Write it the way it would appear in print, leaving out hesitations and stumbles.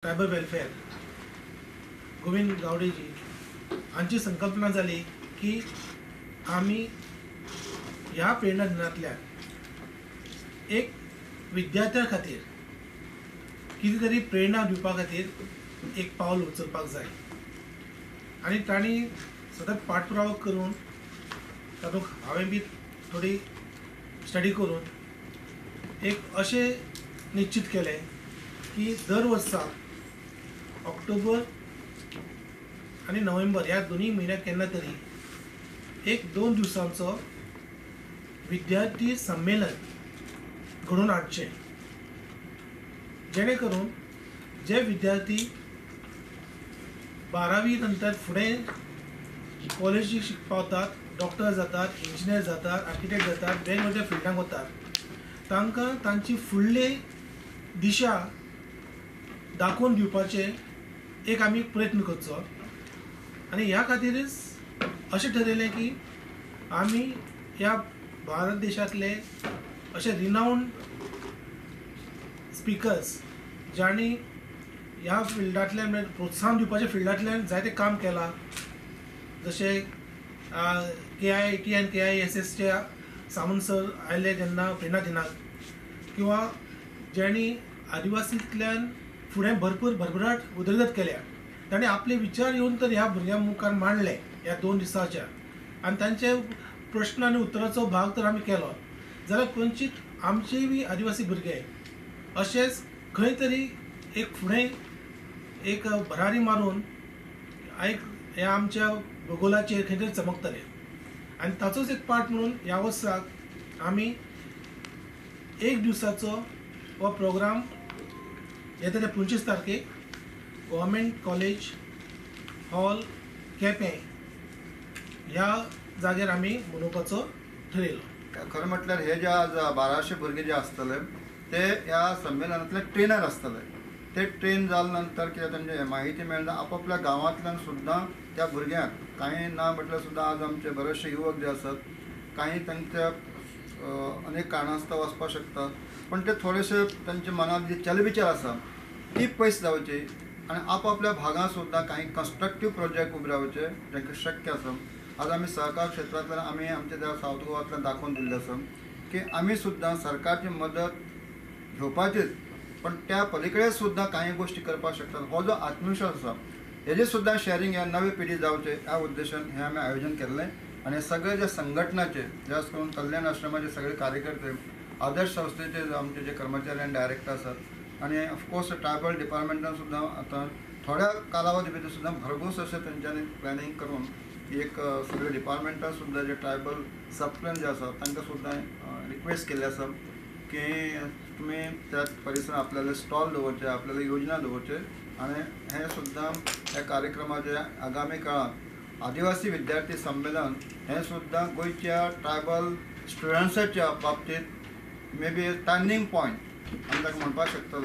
Tribal welfare Govind गावडेजी हांची संकल्पना जाली की आमी ह्या प्रेरणा दिनांतल्यान एक विद्यार्थ्यां खातीर कितें तरी प्रेरणा दिवपा खातीर एक पावल उचलपाक जाय आनी तांणी सतत पाठपुरावा करून तातूंत हांवें बी थोडी स्टडी करून एक अशें निश्चित केलें की दर वर्सा ऑक्टोबर आनी नोव्हेंबर ह्या दोनूय म्हयन्याक केन्ना तरी एक 2 दिवसांचो विद्यार्थी संमेलन घडोवन हाडचें, जेणे करून जे विद्यार्थी 12वी नंतर फुडें कॉलेजीक शिकपाक वतात, डॉक्टर जातात, इंजिनियर जातात, आर्किटेक्ट जातात, वेगवेगळ्या फिल्डांक वतात, तांकां तांची फुडली दिशा दाखोवन दिवपाचें एक आमी प्रयत्न करचो. आनी ह्या खातीरच अशें ठरयलें की आमी ह्या भारत देशांतले अशे रिनावंड स्पिकर्स जांणी ह्या फिल्डांतल्यान म्हळ्यार प्रोत्साहन दिवपाच्या फिल्डांतल्यान जायतें काम केलां, जशें KIIT आनी KISSचे सावंत सर आयले जेन्ना प्रेरणा दिनाक, किंवा ज्यांणी आदिवासींतल्यान फुडें भरपूर भरभराट उदरगत केल्या, तांणी आपले विचार येवन तर ह्या भुरग्यां मुखार मांडले ह्या 2 दिसाच्या, आनी तांचे प्रश्न आनी उत्तराचो भाग तर आमी केलो जाल्यार कंचित आमचेय बी आदिवासी भुरगे अशेंच खंय तरी एक फुडें एक भरारी मारून एक ह्या आमच्या भुगोलाचेर खंय तरी चमकतले. आनी ताचोच एक पार्ट म्हणून ह्या वर्साक आमी 1 दिवसाचो हो प्रोग्राम येता त्या 25 तारखेक गव्हर्मेंट कॉलेज हॉल केपें ह्या जाग्यार आमी मनोवपाचो ठरयलो. खरें म्हटल्यार हे जे आज 1200 भुरगे जे आसतले ते ह्या संमेलनांतले ट्रेनर आसतले. ते ट्रेन जाले नंतर कितें तांचे माहिती मेळना, आपापल्या गांवांतल्यान सुद्दां त्या भुरग्यांक कांय ना म्हटल्यार सुद्दां आज आमचे बरेचशे युवक जे आसात कांय तांच्या अनेक कारणास्तव वचपाक शकता, पण ते थोडेशे तांच्या मनांत जी चलबिचल आसा ती पयस जावची आनी आपापल्या भागांत सुद्दां कांय कन्स्ट्रक्टीव प्रोजेक्ट उबे रावचे जांकां शक्य आसा. आज आमी सहकार क्षेत्रांतल्यान आमी आमच्या त्या सावथ गोवांतल्यान दाखोवन दिल्लें आसा की आमी सुद्दां सरकारची मदत घेवपाचीच, पण त्या पलीकडे सुद्दां कांय गोश्टी करपाक शकतात. हो जो आत्मविश्वास आसा हेजें सुद्दां शॅरींग ह्या नवे पिढी जावचें ह्या उद्देशान हें आमी आयोजन केल्लें. आनी सगळे जे संघटनाचे जास्त करून कल्याण आश्रमाचे सगळे कार्यकर्ते, आदर्श संस्थेचे आमचे जे कर्मचारी आनी डायरेक्टर आसात, आनी ऑफकोर्स ट्रायबल डिपार्टमेंटान सुद्दां आतां थोड्या कालावधी भितर सुद्दां भरघोस अशें तेंच्यांनी प्लॅनिंग करून एक सगळे डिपार्टमेंटान सुद्दां जे ट्रायबल सबप्लॅन जे आसा तांकां सुद्दां रिक्वेस्ट केल्ली आसा की तुमी त्या परिसरांत आपल्याले स्टॉल दवरचे, आपल्याले योजना दवरचे आनी हें सुद्दां ह्या कार्यक्रमाचे आगामी काळांत आदिवासी विद्यार्थी संमेलन हें सुद्दां गोंयच्या ट्रायबल स्टुडंट्साच्या बाबतींत मे बी टर्निंग पॉयंट आमी ताका म्हणपाक शकतले.